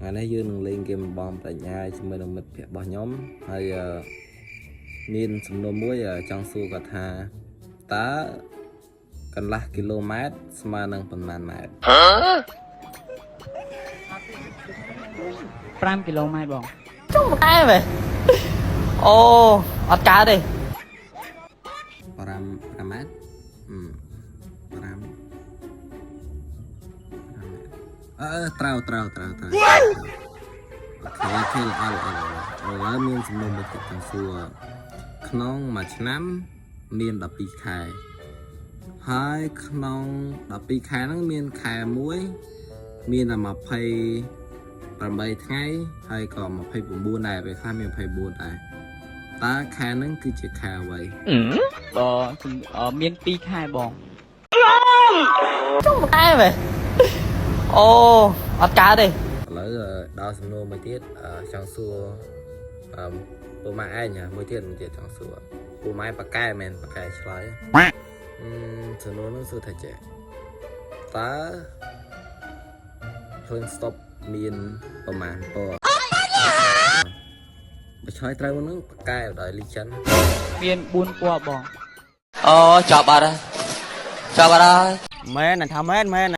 ថ្ងៃនេះយើងនឹងលេងហ្គេមបំប្រាជ្ញាជាមួយនឹងមិត្តភ័ក្តិរបស់ខ្ញុំហើយមានសំណួរមួយចង់សួរគាត់ថាតើកន្លះគីឡូម៉ែត្រស្មើនឹងប៉ុន្មានម៉ែត្រ 5គីឡូម៉ែត្របង ចុះមកែមែនអូអត់កើតទេ 5 5ម៉ែត្រអឺ5 5ម៉ែត្រអឺត្រូវត្រូវត្រូវត្រូវ OK OK ល្អល្អល្អឥឡូវមានសំណួរមួយទៀតចង់សួរក្នុងមួយឆ្នាំមាន12ខែហើយក្នុង12ខែហ្នឹងមានខែមួយមានតែ28ថ្ងៃហើយក៏29ដែរពេលខ្លះមាន24ដែរតើខែហ្នឹងគឺជាខែអ្វី បងមាន2ខែបង ចុះមកែមែនអូអត់កើតទេ ឥឡូវដល់សំណួរមួយទៀតចង់សួរអឺពូម៉ែឯងមួយទៀតមួយទៀតចង់សួរពូម៉ែប៉ាកែមែនប៉ាកែឆ្លើយអឺសំណួរនោះសួរថាចេះតើភ្លើងស្តុបមានប្រមាណពណ៌បើឆ្លើយត្រូវហ្នឹងប៉ាកែដោយលីចិន មាន4ពណ៌បង អូចប់បាត់ហើយចប់បាត់ហើយ មែនថាមែនមែន